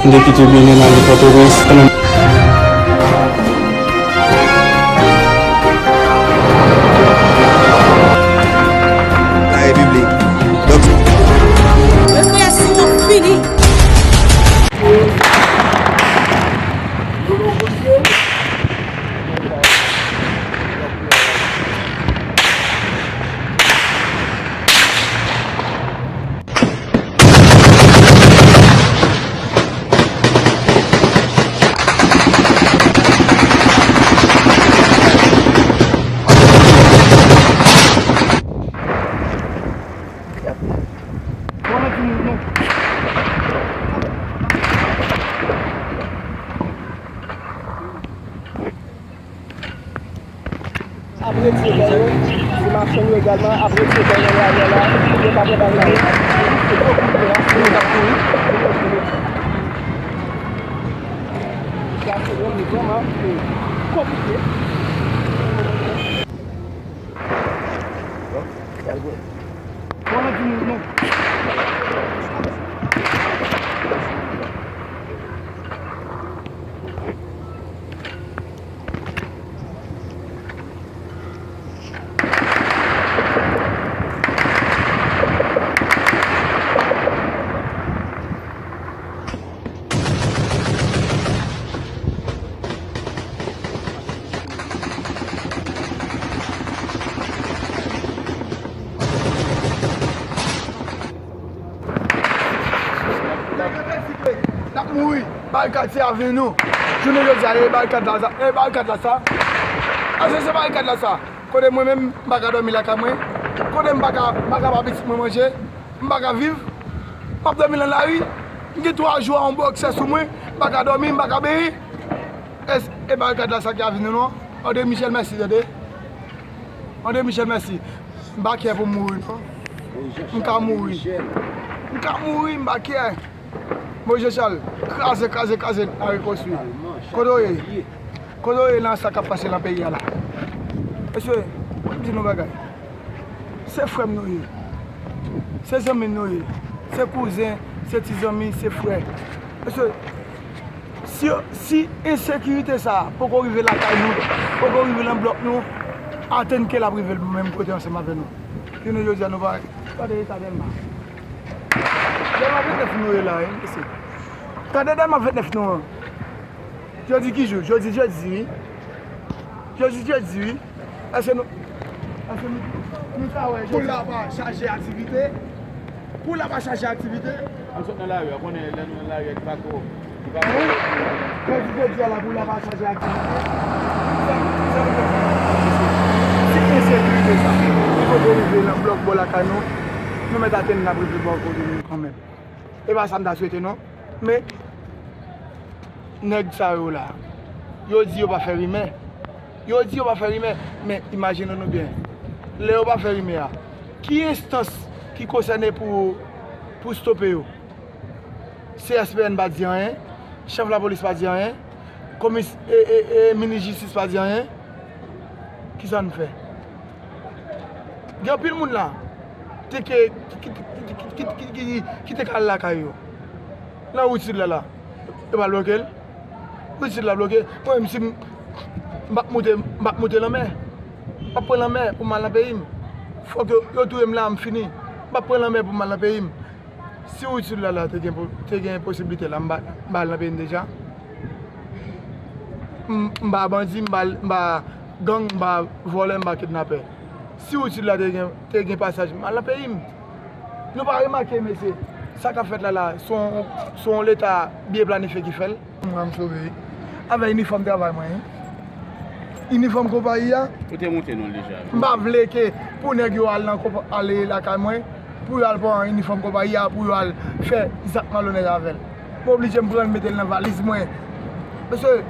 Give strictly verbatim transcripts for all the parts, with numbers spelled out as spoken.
De kite Benin, n ale Pòtoprens. La Repiblik. Donk, rekreasyon an fini. Ap retire kò yo, ti machann yo egalman ap retire kò yo nan laryè la, yo pa pran bal nan yo. Se konplike, se yo k ap kouri. Sitiyasyon an li vrèman konplike. Bon, nan di nou non. N ap mouri. Barikad se avni nou. Jounen jodi a, e barikad la sa, e barikad la sa. Èske se barikad la sa? Kote mwen menm, m pa ka dòmi lakay mwen. Kote m pa ka, m pa ka ba pitit mwen manje. M pa ka viv. M ap dòmi nan lari. M gen twa jou a yon bòksè sou mwen. M pa ka dòmi, m pa ka benyen. Èske e barikad la sa ki avni nou non? André Michel, mèsi, tande. André Michel, mèsi. M pa kè pou m mouri non. M ka mouri. M ka mouri, m pa kè. Moïse Jean Charles, kraze, kraze, kraze, n a rekonstwi. Kote w ye? Kote w ye nan sa k ap pase nan peyi a la? Mesye, pou m di nou bagay. Se frè m nou ye. Se zanmi m nou ye. Se kouzen, se ti zanmi, se frè. Mesye, si, si ensekirite sa a poko rive lakay nou, poko rive nan blòk nou, atann ke l ap rive menm kote ansanm avè nou. Jounen jodi a, nou pa, gade eta Dèlma. Dèlma vennèf nou ye la, wi, mesye. Gade Dèlma vennèf nou an. Jodi ki jou? Jodi jedi, wi. Jodi jedi, wi. Èske nou, èske nou, nou ka wè jodi? Pou la pa chaje aktivite. Pou la pa chaje aktivite. An sot nan lari a, konnen lè nou nan lari a, li pa ko, li pa ko. Jodi jedi a la, pou la pa chaje aktivite. Sa, sa nou fè? Si ensekirite sa, li poko rive nan blòk bò lakay nou, nou mèt atann n ap rive bò kote nou kanmenm. E pa sa m ta swete non. Men, nèg sa yo la, yo di yo pa fè rimè. Yo di yo pa fè rimè, men imajine nou byen. Lè yo pa fè rimè a, ki enstans ki konsène pou, pou stope yo? C S P N pa di anyen, chèf lapolis pa di anyen, komis-, e, e, e, minis jistis pa di anyen. Kisa n fè? Gen anpil moun la te ke, ki, ki te ka al lakay yo. Nan wout sid la la, yo pral bloke l. Wout sid la bloke. Mwen menm, si m, m p ap moute, m p ap moute lanmè. M p ap pran lanmè pou m al nan peyi m. Fòk yo, yo touye m la, m fini. M p ap pran lanmè pou m al nan peyi m. Si wout sid la la te gen po-, te gen posiblite la, m pa, m pa al nan peyi m deja. M, m pa bandi, m pa, m pa gang, m pa vòlè, m pa kidnapè. Si wout sid la te gen, te gen pasaj, m al nan peyi m. Nou pa remake, mesye, sa k ap fèt la la, se yon, se yon leta byen planifye ki fè l. Mwen, m sove, wi. Avèk inifòm travay mwen, wi. Inifòm konpayi a. Ou te monte non l deja. M pa vle ke pou nèg yo al nan konpa-, ale lakay mwen, pou yo al pran inifòm konpayi a, pou yo al fè zak malonèt avè l. M oblije m pran l mete l nan valiz mwen. Mesye.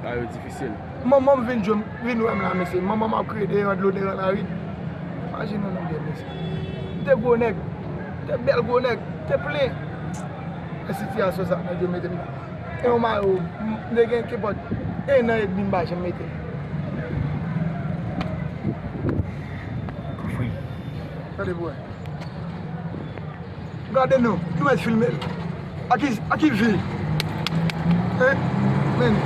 Bagay yo difisil. Manman m vin jwenn, vin wè m la, mesye. Manman m ap kriye devan dlo devan lari. Imajine nou byen, mesye. M te gwo nèg. M te bèl gwo nèg. M te plen. E sitiyasyon sa nèg yo mete m nan. E yon mayo, m, m te gen kenpòt en an edmi m pa janm mete. Koufri. Gade pou wè. Gade nou, nou mèt filme l. A ki, a ki vi? Hein? Men.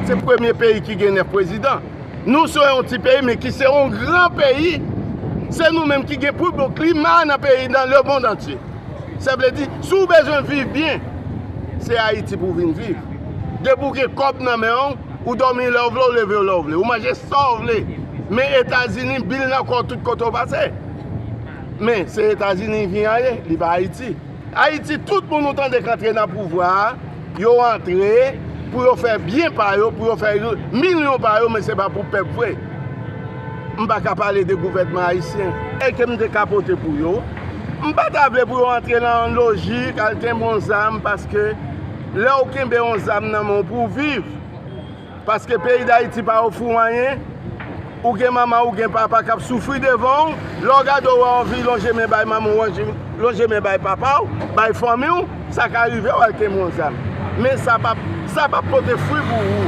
Se premye peyi ki gen nèf prezidan. Nou se yon ti peyi, men ki se yon gran peyi. Se nou menm ki gen pi bon klima nan peyi, nan lemonn antye. Sa vle di, si w bezwen viv byen, se Ayiti pou w vin viv. Depi w gen kòb nan men w, ou dòmi lè w vle, w leve w lè w vle, ou manje sa w vle. Men Etazini, bil nan kò w tout kote w pase. Men se Etazini vin an ye, li pa Ayiti. Ayiti, tout moun ou tande k antre nan pouvwa a, yo antre pou yo fè byen pa yo, pou yo fè milyon pa yo, men se pa pou pèp vre. M pa ka pale de gouvènman ayisyen. E ke m te ka pote pou yo, m pa ta vle pou yo antre nan yon lojik, al kenbe yon zam, paske lè w kenbe yon zam nan men w pou w viv, paske peyi Dayiti pa ofri w anyen. Ou gen manman, ou gen papa k ap soufri devan w. Lè w gade, w wè w anvi lonje men bay manman w, lonje, lonje men bay papa w, bay fanmi w, sa ka rive w al kenbe yon zam. Men sa p ap, sa p ap pote fwi pou ou.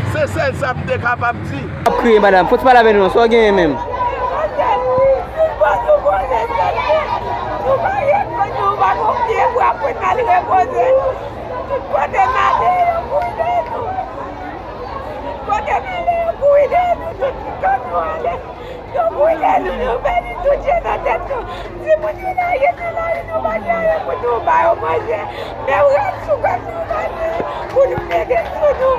Se sèl sa m te kapab di. W ap kriye, madanm. Fò w pale avè nou non. Sa w genyen menm? Nou pa gen kòb, nou pa gen pye bwa pou n al repoze. Tout kote n ale, yo boule nou. Kote n ale, yo boule nou, tout kote nou ale, yo boule nou, nou pèdi tout je nan tèt nou. Timoun yo lage nan lari, nou pa gen anyen pou nou ba yo manje. Menm rad sou kò nou pa gen pou nou mete sou nou.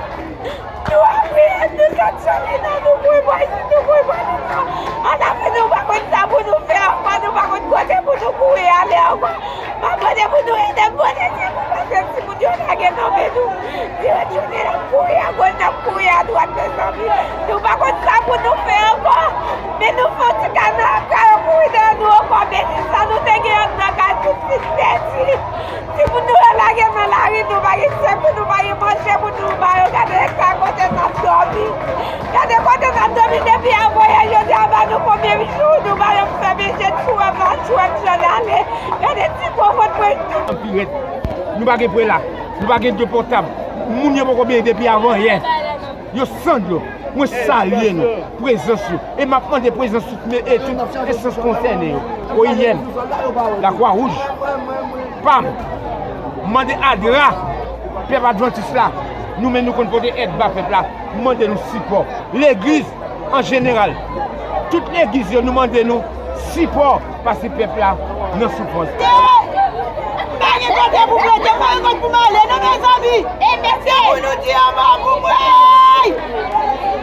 Nou ap kriye, nou sot sou li nan, nou kouri bò isit, nou kouri bò li nan. Alafen nou pa konn sa pou nou fè ankò, nou pa konn kote pou nou kouri ale ankò. M ap mande pou nou ede m, pote timoun, paske timoun yo lage nan men nou. Dirèk jounen n ap kouri agoch, n ap kouri adwat, mezanmi. Nou pa konn sa pou nou fè ankò. Men nou fè yon ti kay nan kay yo kouri dèyè nou ankò. Mezanmi, sa nou te gen anndan kay tout fin pèdi. Timoun nou yo lage nan lari, nou pa gen sèk pou nou, pa gen manje pou nou ba yo. Gade kay kote n ap dòmi. Gade kote n ap dòmi depi avanyè jodi a, ba nou konbyen jou nou pa janm fè manje, tchwèm la, tchwèm jan ale. Gade ti gwo vant mwen tou. Anpil rèd. Nou pa gen prela, nou pa gen dlo potab. Moun yo poko benyen depi avanyè. Yo san dlo. Mwen salye nou, prezans nou. E m ap mande prezans tout me-, e tout enstans konsène yo. O I M, Lakwa Wouj, pam, mande adra pèp advantis la. Nou menm nou konn pote èd ba pèp la. Mande nou sipò. Legliz an jeneral. Tout legliz yo, nou mande nou sipò paske pèp la nan soufrans. M pa gen kote pou m rete, m pa gen kote pou m ale, non, mezanmi. Se pou nou di yon mo pou mwen.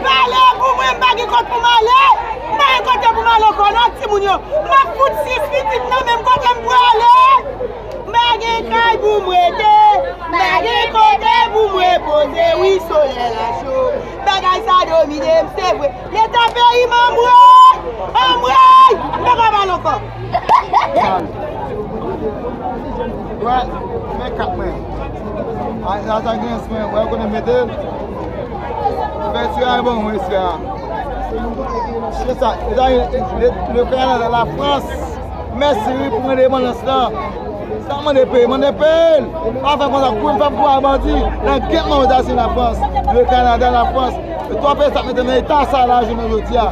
Pale pou mwen, m pa gen kote pou m ale. M pa gen kote pou m ale ankò, non, timoun yo. M ap fout sis pitit nan menm kote m prale. M pa gen kay pou m rete, m pa gen kote pou m repoze. Wi, solèy la cho, bagay sa domine m, se vre. Leta peyi m anmwey! Anmwey! M pa ka pale ankò. Wè, men kat mwen. A, lajan gen swen, wè, konnen mete l. Fè swen a bon, mwen swen a. Se sa, le, le Canada, la France. Mèsi wi pou endepandans lan. Sa mande peye, mande peye l. Pa fè konsa, kou m fè pou a bandi. Nan gèt mwen Etazini, Lafrans. Le Kanada, Lafrans. E twa peyi sa mete nan eta sa la jounen jodi a.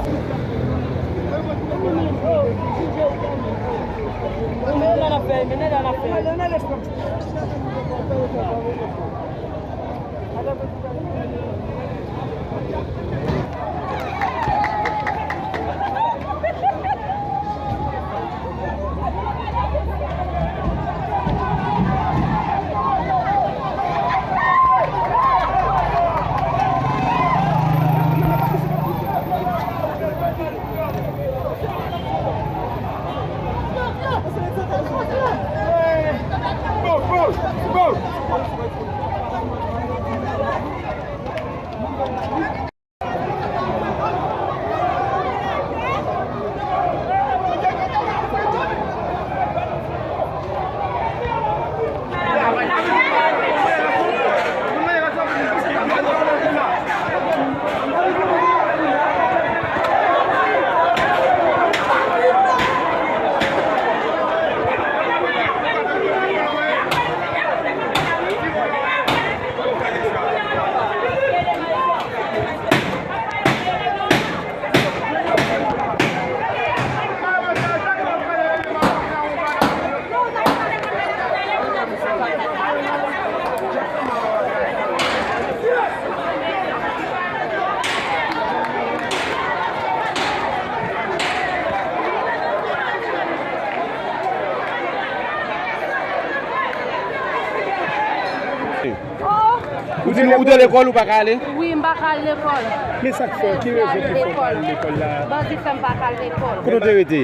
Di nou, ou te lekòl, ou pa ka ale? Wi, m pa ka al lekòl. Men sa k fè, ki rezon ki fè w pa al lekòl la? Bandi fè m pa ka al lekòl. Kote w te rete?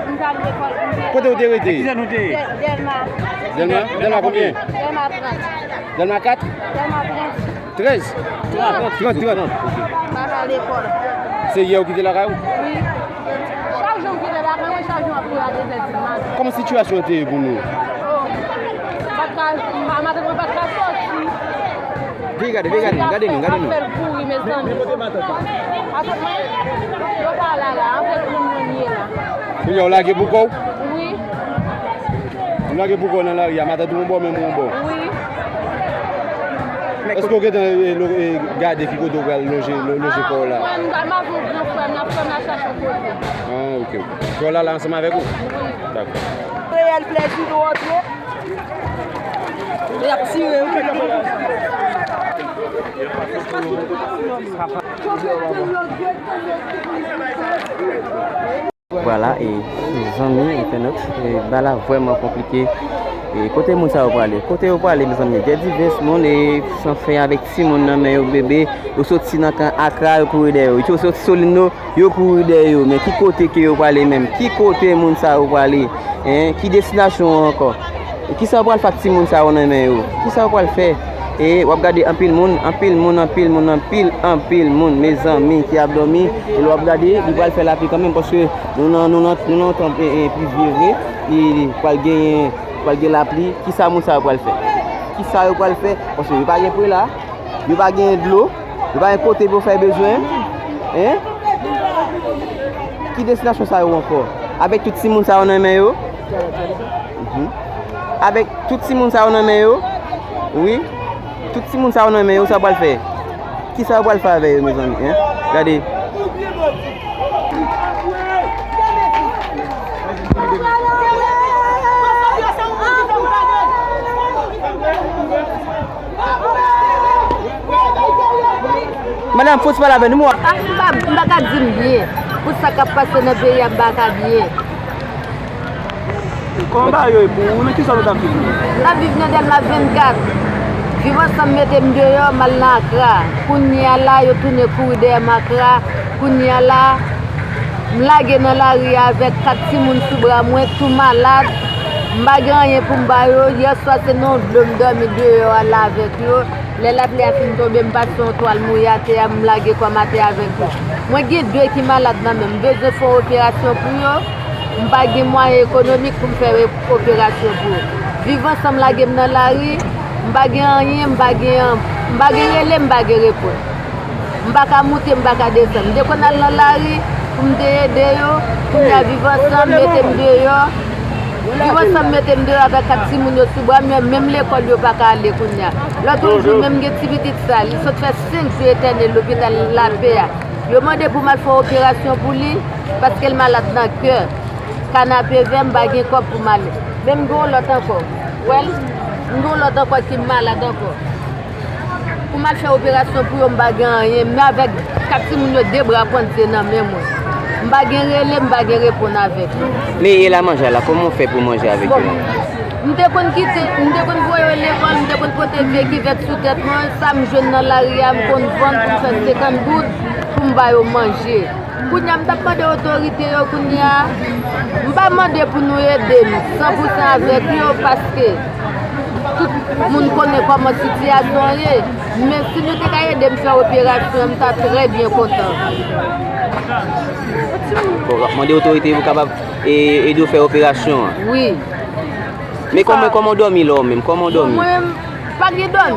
M t al lekòl, m te Kote w te rete? Dè-, Dèlma. Dèlma? Dèlma konbyen? Dèlma trant. Dèlma kat? Dèlma trant. Trèz? Trant. Trant, trant, ok. M pa ka al lekòl. Se yè ou kite lakay ou? Wi. Chak jou m kite lakay mwen, chak jou m ap kouri a de zè di maten. Kòman sitiyasyon an te ye pou nou? Oh, m pa t ka, ma-, madanm mwen pa t ka soti. Vin gade, vin gade nou, gade nou, gade nou. Ap fè l kouri, mezanmi. Matant mwen, yo pa la la, avèk moun mwen ye la. Kounye a w lage pou kò w? Wi. Ou lage pou kò w nan lari a, matant ou yon bò, menm ou yon bò? Wi. Èske w gentan, e, lo-, e, gade ki kote w pral loje, lo-, loje kò w la? Mwen, m, m avè yon gran frè m, n ap fè m al chache yon kote. Ah, ok, ok. Frè w la, la ansanm avèk ou? Wi. Dakò. Reyèl plèzi nou antre. Y ap tire, wi. Vwala, e zanmi entènot, e bagay la vrèman konplike. E kote moun sa yo prale? Kote yo prale, mezanmi? Dè divès moun, e san fen avèk timoun nan men yo, bebe, yo soti nan kan Akra, yo kouri dèyè yo. Yo soti Solino, yo kouri dèyè yo. Men ki kote ke yo prale menm? Ki kote moun sa yo prale? Hein? Ki destinasyon ankò? E kisa yo pral fè ak timoun sa yo nan men yo? Kisa yo pral fè? E w ap gade anpil moun, anpil moun, anpil moun, anpil, anpil moun, mezanmi, ki ap dòmi. E lè w ap gade, li pral fè lapli kanmenm, paske nou nan, nou nan, nou nan tan, e, e, plivyeze, li, li pral genyen, pral gen lapli. Kisa moun sa yo pral fè? Kisa yo pral fè? Paske yo pa gen prela, yo pa gen dlo. Yo pa gen kote pou yo fè bezwen. Hein? Ki destinasyon sa yo ankò? Avèk tout timoun sa yo nan men yo? Mhm. Avèk tout timoun sa yo nan men yo? Wi. Tout timoun sa yo nan men yo, sa yo pral fè? Kisa yo pral fè avè yo, mezanmi? Hein? Gade. Madanm, fòs pale avè nou, mwen. Ah, m pa, m pa ka di m byen. Pou sa k ap pase nan peyi a, m pa ka byen. Kòman bagay yo ye pou ou? Nan ki zòn ou t ap viv menm? M t ap viv nan Dèlma vennkat. Viv Ansanm mete m deyò, m al nan Akra. Kounye a la, yo tounen kouri dèyè m Akra. Kounye a la, m lage nan lari a avèk kat timoun sou bra mwen, tou malad. M pa gen anyen pou m ba yo. Yè swa, se nan yon dlo m dòmi deyò a la avèk yo. Lè lapli a fin tonbe, m pase yon twal mouye atè a, m lage kò m atè avèk yo. Mwen gen de ki malad nan men m, m bezwen fè yon operasyon pou yo. M pa gen mwayen ekonomik pou m fè re-, operasyon pou yo. Viv Ansanm lage m nan lari, m pa gen anyen, m pa gen, m pa gen rele, m pa gen reponn. M pa ka moute, m pa ka desann. M te konn al nan lari pou m te ede yo, kounye a Viv Ansanm mete m deyò. Viv Ansanm mete m deyò avèk kat timoun yo sou bra m, menm lekòl yo pa ka ale kounye a. Lòt yon jou, menm gen ti pitit sa, li sot fè senk jou etène lopital Lapè a. Yo mande pou m al fè operasyon pou li, paske l malad nan kè. Kanapevè, m pa gen kòb pou m ale. Men m gen yon lòt ankò. Wè l? M gen yon lòt ankò ki malad ankò. Pou m al fè operasyon pou yo, m pa gen anyen. Men avèk kat timoun yo, de bra pwennde nan men mwen. M pa gen rele, m pa gen reponn avèk yo. Men e la manje la, kòman w fè pou manje avèk yo la? M te konn kite, m te konn voye yo lekòl, m te konn pote vye kivèt sou tèt mwen. Sa m jwenn nan lari a, m konn vann pou m fè senkant goud pou m ba yo manje. Kounye a, m t ap mande otorite yo, kounye a, m pa mande pou nou ede m san pou san avèk yo, paske tout moun konnen kòman sitiyasyon an ye. Men si nou te ka ede m fè operasyon an, m ta trè byen kontan. Bon, w ap mande otorite yo pou kapab, e, ede w fè operasyon an? Wi. Men kòman, kòman w dòmi la w menm? Kòman w dòmi? Mwen menm, pa gen dòmi.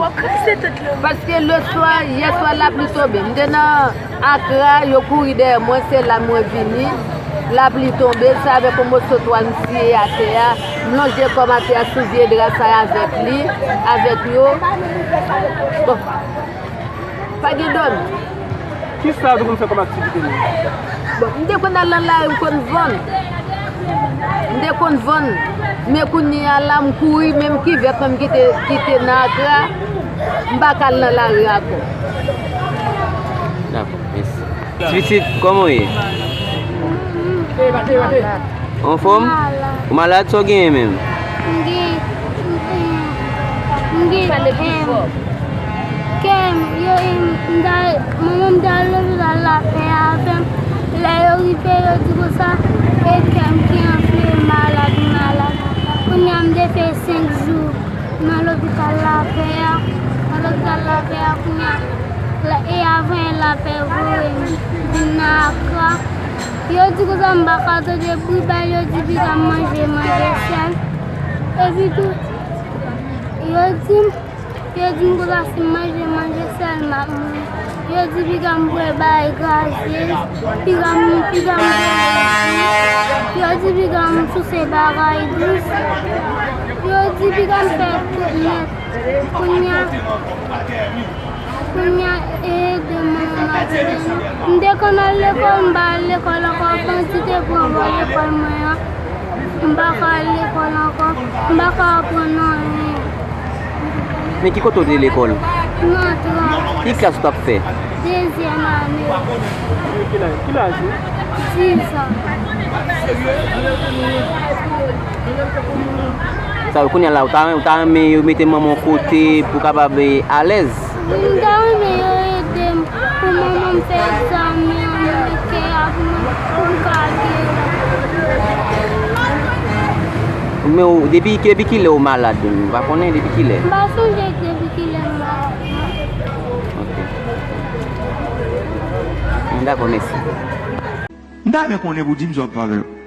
Paske leswa, yèswa lapli tonbe. M te nan Akra, yo kouri dèyè mwen, se la mwen vini. Lapli tonbe, se avèk yon moso twal m siye atè a. M lonje kò m atè a sou vye dra sa a avèk li, avèk yo. Bon. Pa gen dòmi. Kisa w te konn fè kòm aktivite nou? Bon, m te konn al nan lari, m konn vann. M te konn vann. Men kounye a la, m kouri, menm kivèt mwen m kite, kite nan Akra, m pa ka al nan lari ankò. Dakò, mèsi. Ti pitit, kòman w ye? Anfòm? Ou malad, sa w genyen menm? M gen, m gen, m gen, Kè m, yo, m ta, manman m te al lopital Lapè avè m. Lè yo rive, yo di konsa, e kè m ki anfle, malad, malad. Kounye a, m te fè senk jou nan lopital Lapè a. Nan lopital Lapè a, kounye a, la, e avan Lapè voye m vin nan Akra. Yo di konsa, m pa ka tande bri bal, yo di piga m manje, manje sèl. Epi tou, yo di m, Yo di m konsa si m manje, manje sèl m ap mouri. Yo di piga m bwè bagay gazyez, piga m, piga m bwè. Yo di piga m souse bagay dous. Yo di piga m fè tout nèt. Kounye a, kounye a, e ede m, manman m ap ede m. M te konn al lekòl, m pa al lekòl ankò, bandi te pran bò lekòl mwen an. M pa ka al lekòl ankò. M pa ka aprann anyen. Men ki kote w te lekòl? Nan Trans. Ki klas ou t ap fè? Dezyèm ane. Ki laj, ki laj ou? Diz an. Sa yo, kounye a la, ou ta, ou ta renmen yo mete manman w kote pou w kapab, eh, alèz? M ta renmen yo ede m pou manman m fè egzamen an nan kè a pou mwen, pou m ka geri. Men ou, depi, depi kilè ou malad menm? Ou pa konnen depi kilè? M pa sonje depi kilè m malad. Ok. Dakò, mèsi. M ta renmen konnen pou di m sa w ap fè avè l.